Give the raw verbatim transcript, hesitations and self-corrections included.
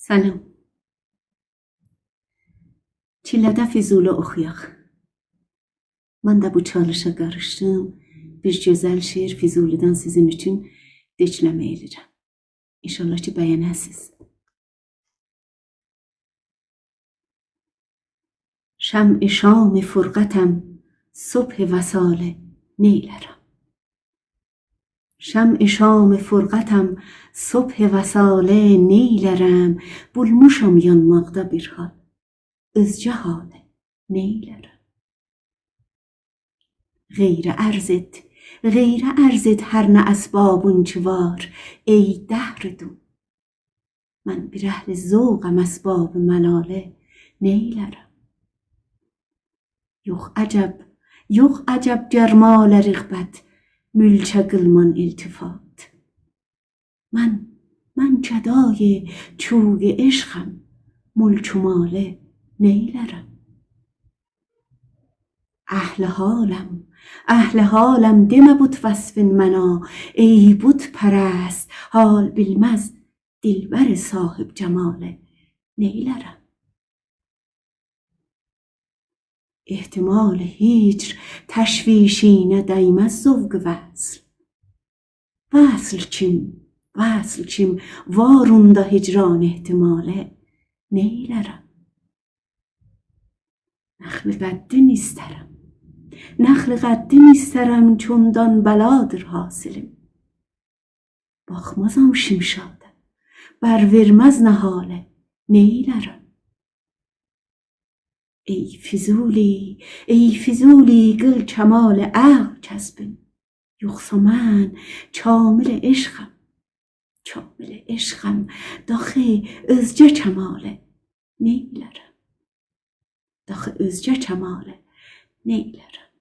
سلام. چیله‌ده فضولی اوخویاق. من ده بو چالشا قاریشدیم. بیر گؤزل شعر فضولی‌دن سیزین اوچون دکلمه ائله‌ییرم. ان‌شاءالله کی، بَیَنه‌سیز. شمع شام فرقتم، صبح وصاله نئیلرم؟ شمع شام فرقتم، صبح وصاله نئیلرم؟ بولموشام یانماقدا بیر حال، اؤزگه حاله نئیلرم؟ غیره عرض ائت، غیره عرض ائت هر نه اسبابین کی وار، ای دهر دون. من بیر اهل ذوقم، اسباب ملاله نئیلرم؟ یوخ عجب، یوخ عجب گر ماله رغبت، ملکه قیلمان التفات. من، من گدای کوی عشقم، ملک و ماله نئیلرم؟ اهل حالم، اهل حالم، دئمه بت وصفین منا، ای بت‌پرست، حال بیلمز دلبر صاحب‌جماله نئیلرم؟ احتمال هجر تشویشینه دیمز ذوق وصل. وصل کیم، وصل کیم، وار اوندا هجران احتماله نئیلرم؟ نخل قدین ایسترم، نخل قدین ایسترم، چوندان بلادیر حاصلیم. باخمازام شمشاده، بر وئرمز نهاله نئیلرم؟ ای فضولی، ای فضولی، قیل کمال عقل کسبین، یوخسا من کامل عشقم، کامل عشقم، داخی اؤزگه کماله نئیلرم؟ داخی اؤزگه کماله نئیلرم؟